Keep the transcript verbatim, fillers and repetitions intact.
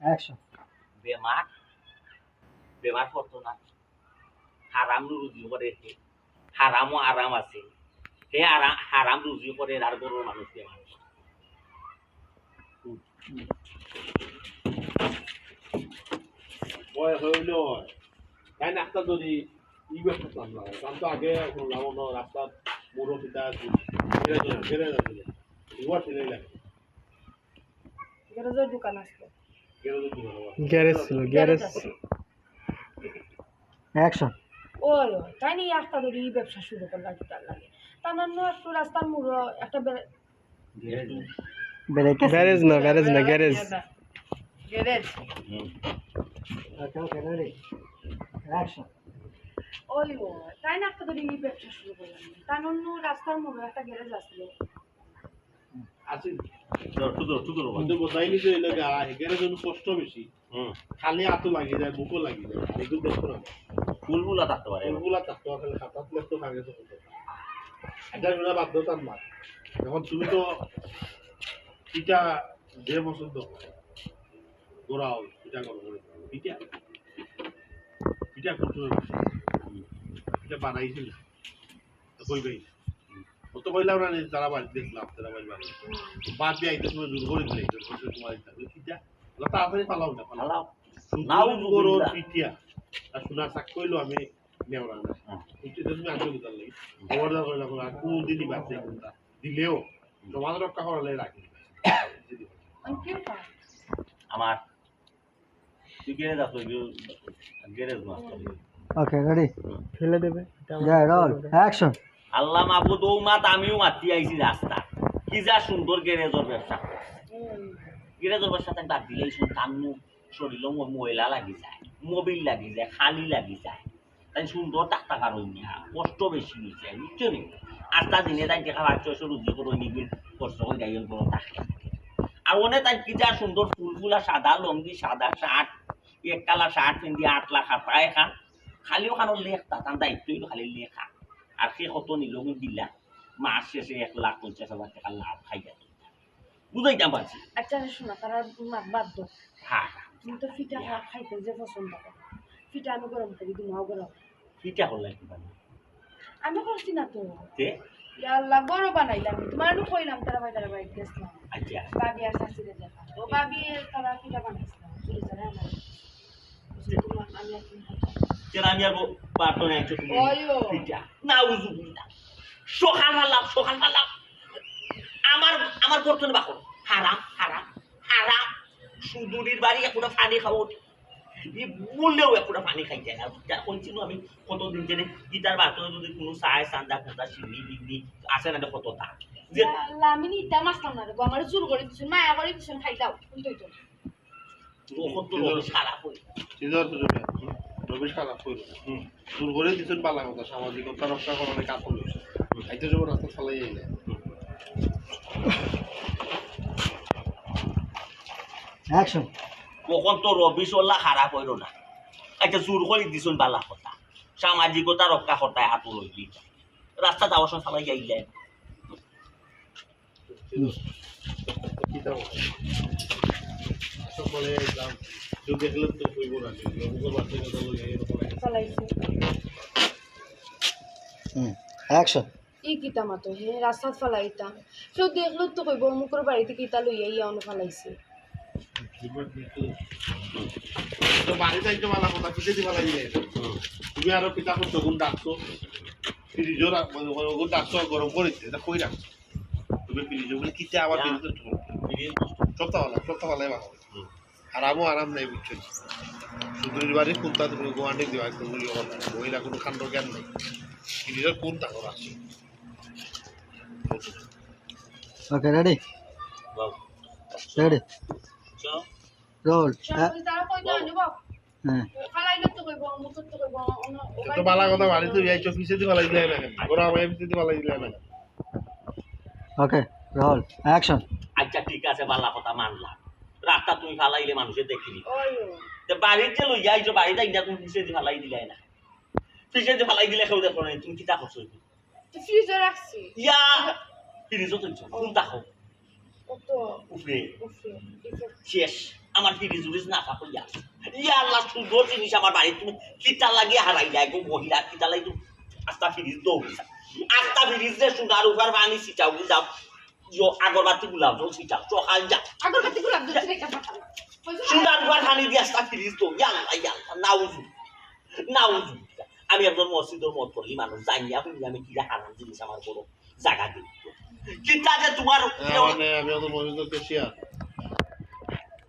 অ্যাকশন। বেমার, বেমার করতো না, হারাম রুজি করে, হারামও আরাম আছে। হে আরা-, হারাম রুজি করে, আর গরুর মানুষ বেমার। ওই হইল, তাই না? একটা যদি ই ব্যবসা করতাম না, আমি তো আগে শুনলাম অন্য রাস্তার মোড়ো পিতা আছে, গ্যারেজ আছে, গ্যারেজ আছে, ইবার ছেলে লাগে। গ্যারেজের দোকান আছে। গ্যারেজের দোকান আবার। গ্যারেজ ছিল, গ্যারেজ। গ্যারেজ আছে। অ্যাকশন। ওই, ওই, তাই নিয়ে একটা ধরে এই ব্যবসা শুরু করলাম, কি তার লাগে? তার অন্য একটু রাস্তার মোড়ো একটা বেড়ে-, গ্যারেজ না, গ্যারেজ না, গ্যারেজ। গ্যারেজ। হুম। ওকে, ওকে, রেডি। অ্যাকশন। ওই, ওই, তাই না একটা ধরে এই ব্যবসা শুরু করলাম। তার অন্য রাস্তার মোড়ো একটা গ্যারেজ আছে। আছে। ধর, তুই ধর, তুই ধর, বাবা। কিন্তু বোঝাইলি যে এই লাগে, আহ, এখানে যেন কষ্ট বেশি। হুম। খালি আতো লাগি যায়, বুকও লাগি যায়। আর এগুলো দেখো না। ফুলগুলা থাকতে পারে। ফুলগুলা থাকতে পারে, খালি হাতাত লেখতে থাকে তো। এটা আমরা বাধ্যতার মার। এখন তুমি তো এটা যে পছন্দ করো, ঘোরাও, এটা করো, ঘোরাও। এটা, এটা করতে হবে। এটা বানাইছিল। তো কই ভাই? ও তো কইলাম না, তারা বাড়ি দেখলাম, তারা বাড়ি বাড়ি। বাদ দিয়ে আইতে সময় জোর করে দিলে, জোর করে তোমার ইচ্ছা। বলে, "কিতা?" বলে, "তাড়াতাড়ি পালাও না, পালাও।" পালাও। শুধু নাউজুবিল্লাহ। গরুর পিঠিয়া। আর শোনা চাক কইলো আমি নেওরা না। হ্যাঁ। বুঝছো? এটা তুমি আগে বুঝার লাগি। খবরদার কইলাম, আর কোন দিনই বাদ দিয়ে কোনটা দিলেও সমাজ রক্ষা করালে রাখি। আমার তুই গ্যারেজ আছে, ওই গ্যারেজ মাস্টার। ওকে, রেডি। ফেলে দেবে। এটা আমার যাই, রোল, ফেলে দেবে। অ্যাকশন। আল্লাহ মাবুদ, ও মাত আমিও মাতি আইছি রাস্তা। কি যা সুন্দর গ্যারেজর ব্যবসা। গ্যারেজর ব্যবসা তাই বাদ দিলে এই সন্তান শরীরও ম-, ময়লা লাগি যায়, মবিল লাগি যায়, খালি লাগি যায়। তাই সুন্দর থাকতে পারো না, কষ্ট বেশি হইছে, বুঝছো নি? আস্তা দিনে তাই দেখা পাঁচ ছয়শো রুজি করে নিবি, কষ্ট করে যাই করে থাকে। আর ওনে তাই কি যা সুন্দর ফুলফুলা সাদা লুঙ্গি, সাদা শার্ট, এক কালার শার্ট পিন্দি আট লাখ আর পায় খান, খালি ওখানে লেখতা, তার দায়িত্ব হইল খালি লেখা। আর সে কত নিল দিলা, মাস শেষে এক লাখ পঞ্চাশ হাজার টাকা লাভ খাই যায়। বুঝাইতাম পারছি। আচ্ছা, আচ্ছা, শোনো, তারা মা-, বাদ দাও। হ্যাঁ, হ্যাঁ। তুমি তো ফিটা খা-, খাইতে যে পছন্দ করো। ফিটা আমি গরম করি, তুমিও গরম। ফিটা করলে কি পারবে? আমি করছি না তো। কে? ইয়া আল্লাহ, গরম বানাইলাম। তোমার আমি কইলাম, তারা ভাই, তারা ভাই গেছিলাম। আচ্ছা। ভাবি আর শাশুড়ি দেখা। ও ভাবি, তারা ফিটা বানাইছিলাম। চুরি চুরি আমার। কেন আমি আর বাটন একশো তুমি ওই ও। পিঠা। নাউজুবিল্লাহ। সকালবেলা, সকালবেলা। আমার, আমার করতে না বাকর। হারাম, হারাম, হারাম। সুদুরির বাড়ি একটা পানি খাওয়া উঠে। ই বললেও একটা পানি খাইতে না। যা কইছিল আমি কতদিন ধরে গিটার বাটনে যদি কোনো চায়, চান্দা, খান্দা, সিন্নি, বিন্নি, আছে না কত তা। যে ইয়া আল্লাহ, আমি নিতাম আসতাম না রে গো। আমারে জোর করে দিছইন, মায়া করে দিছইন, খাইলাও। কিন্তু তো। ও কত রবিশ খারাপ হইল। সিজার তো জমে। রবিশ খারাপ হইল। হুম। জোর করে দিছইন বালা কথা, সামাজিকতা রক্ষা করার কাজ হলো। হুম। খাইতে যাবো রাস্তা ফালাই যাই না। হুম। অ্যাকশন। কখন তো রবিশ ওলা খারাপ হইল না। আচ্ছা, জোর করে দিছইন বালা কথা। সামাজিকতা রক্ষা করতে হাত লইলি। রাস্তা যাওয়ার সময় ফালাই যাই যায়। কিতা বলে? আসলে একদম কেউ দেখলে তো কইব না, কেউ অমুকের বাচ্চা কথা বলে, এরকম একটা চালাইছে। হুম, অ্যাকশন। ই কিতা মাতো, হে, রাস্তাত ফালাইতাম। কেউ দেখলো তো কইব, "অমুকের বাড়িতে কিতা লইয়া ইয়া অনো ফালাইছে।" তো বাড়ি যাইতে বালা কথা, পিছে দি ফালাই দিলে। হুম। তুমি আরো পিতা করছো, কোন ডাকছো? ফ্রিজও রাখ-, মানে, ওগুন ডাকছো, গরম করে দিতে, এটা কই রাখছো? তুমি ফ্রিজও বলে, কিতা আবার না। ফ্রিজ নষ্ট করো? ফ্রিজ নষ্ট। সপ্তাহ ফালাই, সপ্তাহ ফালাই বাবা। হুম। আরামও আরাম নাই, বুঝছো? সুন্দরীর বাড়ি কোনটা তুমি গুয়াহাটি দিবা, একদম মহিলা কোনো কাণ্ড জ্ঞান নাই। ফ্রিজের কোন তাকর আছে? ওকে, রেডি? বাবু। রেডি। চলো। রোল। চলো, হ্যাঁ। তারা কই তো আনবো? হ্যাঁ। ফালাইলে তো কইবো, মুখত তো কইবো, অন্য এত বালা কথা বাড়িতে যাইছো, পিছে দি ফালাই দিলে না কেন? ওরা আমায় পিছে দি ফালাই দিলে না কেন? ওকে, রোল, অ্যাকশন। আচ্ছা, ঠিক আছে, বালা কথা মানলাম। রাস্তা তুমি ফালাইলে মানুষে দেখিনি। ওই, ওই। তো বাড়িতে লই যাইছো, বাড়িতে ইন্দা তুমি পিছে দি ফালাই দিলে না। পিছে দি ফালাই দিলে কেউ দেখো না, তুমি কিতা করছো? তো ফ্রিজে রাখছি। ইয়া, ফ্রিজও তুলছো। কোন দেখো? ও তো উপরে। উপরে, উপরে। শেষ। আমার ফ্রিজ উরিজ না থাকো, ইয়া। ইয়া আল্লাহ, সুন্দর জিনিস আমার বাড়িত তুমি কিতা লাগি হারাইলায় গো মহিলা, কিতা লাগি তুমি আস্তা ফ্রিজ দৌড়িছা। আস্তা ফ্রিজ রে সোনার উপর পানি ছিটাও, যাও। ইয়ো, আগরবাতি গোলাপ জল ছিটাও, সকাল যা। আগরবাতি গোলাপ জল ছিটাই কেন পাঠাবো? সোনার উপর পানি দিয়া আস্তা ফ্রিজ দৌড়, ইয়া আল্লাহ, ইয়া আল্লাহ, নাউজু, নাউজু। আমি একজন মসজিদর মতল্লি মানুষ, জানিয়া হুনি আমি কিলা হারাম জিনিস আমার বড় জাগা দিই। কিতা যে তোমার আমি একজন মসজিদর ক্যাশিয়ার।